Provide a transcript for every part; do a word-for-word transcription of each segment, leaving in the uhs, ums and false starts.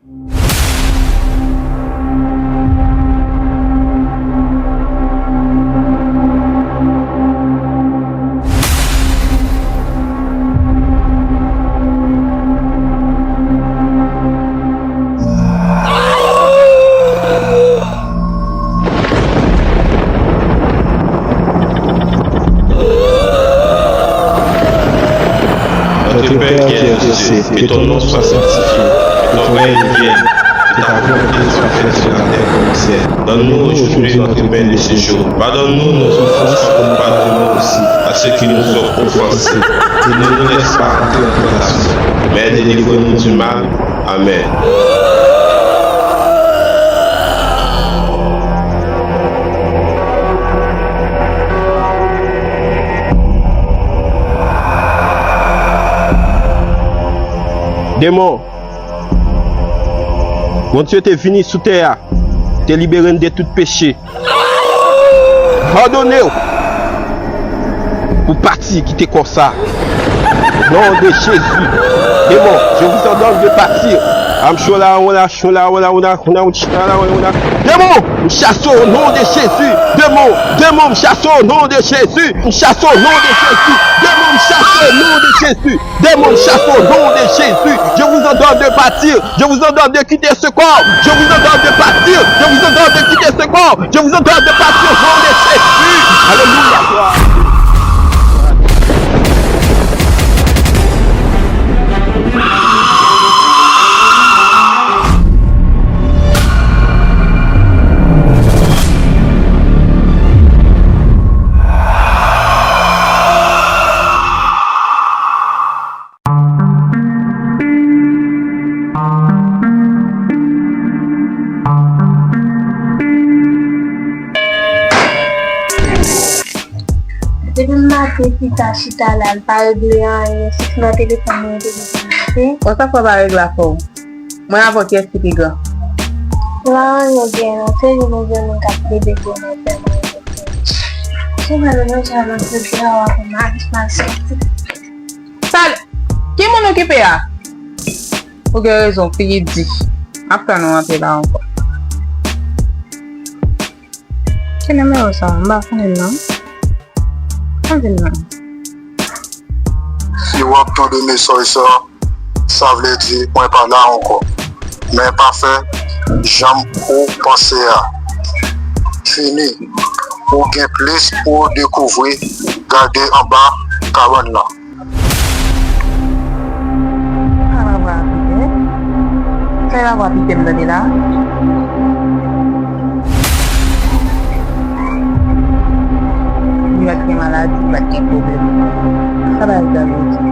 Notre Père qui es aux cieux, que ton nom soit sanctifié, que ton règne vienne, que ta volonté soit faite sur la terre comme au ciel. Donne-nous aujourd'hui notre pain de ce jour. Pardonne-nous nos offenses comme nous pardonnons aussi à ceux qui nous ont offensés. Et ne nous laisse pas entrer en tentation, mais délivre-nous du mal. Amèn. Demon, Bondye te vini sou tè a, te libere n de tout peche. Padone w pou pati kite kò sa. Non de Jezi. Demon, je vous ordonne de partir. Amchola, wona, chola, wona, wona, wona, wona, wona. Demon, m chase w non de Jezi. Demon, demon, m chase w non de Jezi. M chase w non de Jezi. Demon, m chase w non de Jezi. Demon, m chase w non de Jezi. Je vous ordonne de partir. Je vous ordonne de quitter ce corps. Je vous ordonne de partir. Je vous ordonne de quitter ce corps. Je vous ordonne de partir au nom de Jésus. Alléluia. Depi maten chita, chita la, l pa regle anyen, sis nan telefòn mwen, telefòn mwen. Bon, sa fò pa regle afè w. Mwen avè w, kiyès ki pi gran? La, anyen gen, non, se youn ou jwenn moun k ap plede gwo nan fè mwen. Sou mwen, nou jan nan fè di a, w ap mal, mal soti. Sa, ki moun okipe a? Ou gen rezon, figi di. M ap tann ou antre la ankò. Ki nimewo sa? M pa konnen non. Pa di m non. Si w ap tande mesaj sa, sa vle di mwen pa la ankò. Men pa fè jan ou panse a. Fini. Ou gen plis pou w dekouvri. Gade anba kabann lan. Sa pa vwa pite. Sa pa vwa pite m tande la. Li pa t gen maladi, li pa t gen pwoblèm. Sa pa vwa pite.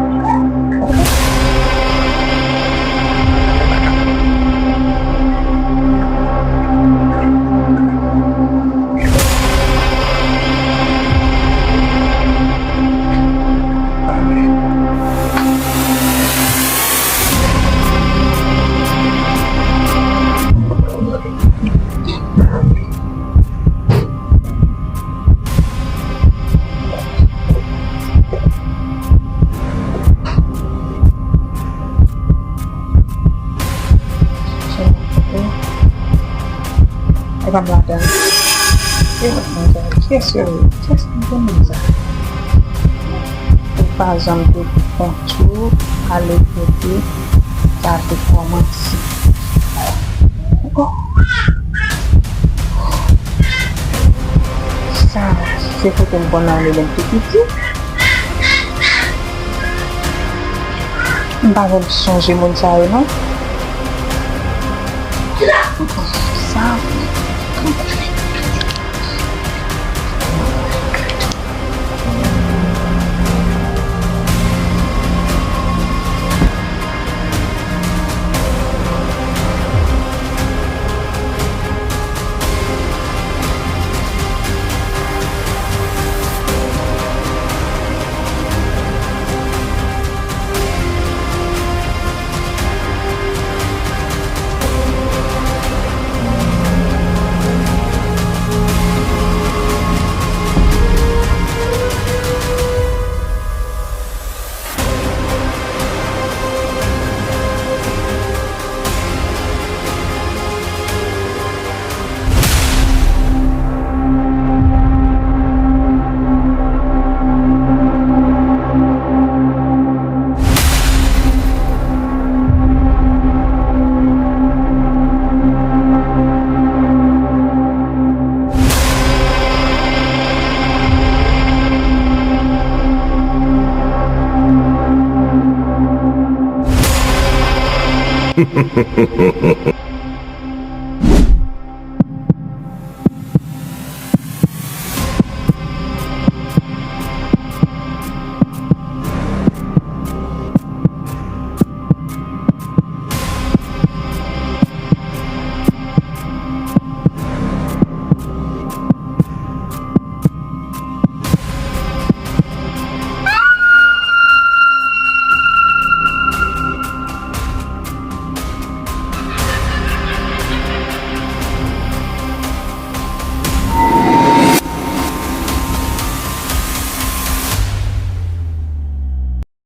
E pa m ladan. E pa m ladan. Kiyès yo ye? Kiyès ki te moun sa? Ou pa janm te kontou ale kote sa te kòmanse. Oh. Sa, se kote m konn ale lè m te piti. M pa janm sonje moun sa yo, non. Sa.